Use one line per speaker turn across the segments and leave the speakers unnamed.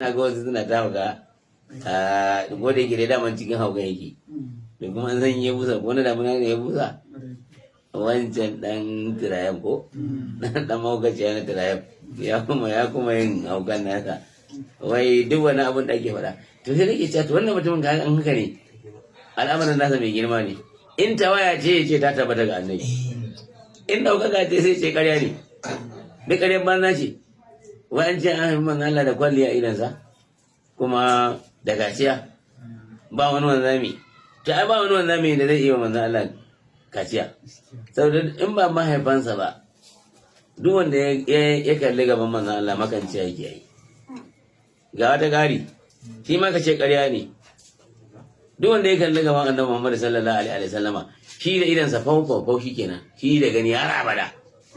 Na ga wasu suna ta hauka, a ko da yake dai daman cikin hauka yake. Da kuma an san ya busa ko na damuna ne ya busa wancan dan tirayen ko dan mahaukaciya na tirayen, ya kuma yin haukan nasa. Wai duk wani abun da ake faɗa, to sai nake cewa, to wannan mutumin ga an haka ne, al'amarin nasa mai girma ne. In tawaya ce, ya ce ta tabbata ga Annabi. In ɗaukaka ce, sai ce ƙarya ne, duk ƙaryar banza ce. Wai an ce an haifi Manzon Allah da kwalliya idansa kuma da kaciya, ba wani wanzami. To ai ba wani wanzami da zai iya Manzon Allah kaciya, saboda in ba mahaifansa ba, duk wanda ya kalli gaban Manzon Allah makanciya yake yi. Ga wata gari shi ma ka ce ƙarya ne. Duk wanda ya kalli gaban Annabi Muhammad sallallahu alaihi wa sallama, shi da idansa fau fau fau, shikenan, shi da gani har abada.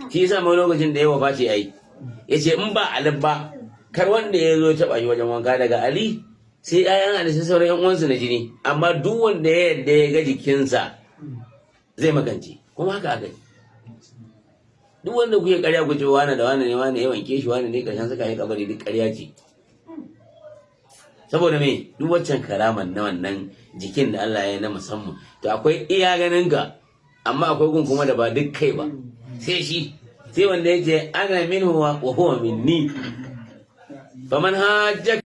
Shi yasa mai lokacin da ya wafaci ai yace in ba Ali ba, kar wanda ya zo taɓa shi wajen wanka, daga Ali sai ƴaƴan Ali, sai sauran ƴan uwansu na jini, amma duk wanda ya yarda ya ga jikinsa zai makance. Kuma haka aka yi. Duk wanda kuke ƙarya ku ce wani da wani ne, wani ya wanke shi, wani ne karshen suka yi kabari, duk ƙarya ce. Saboda me? Duk waccan karaman na wannan jikin da Allah ya yi na musamman, to akwai iya ganin ka, amma akwai gun kuma da ba duk kai ba, sai shi, sai wanda yake أنا منه وهو مني فمن حاجك.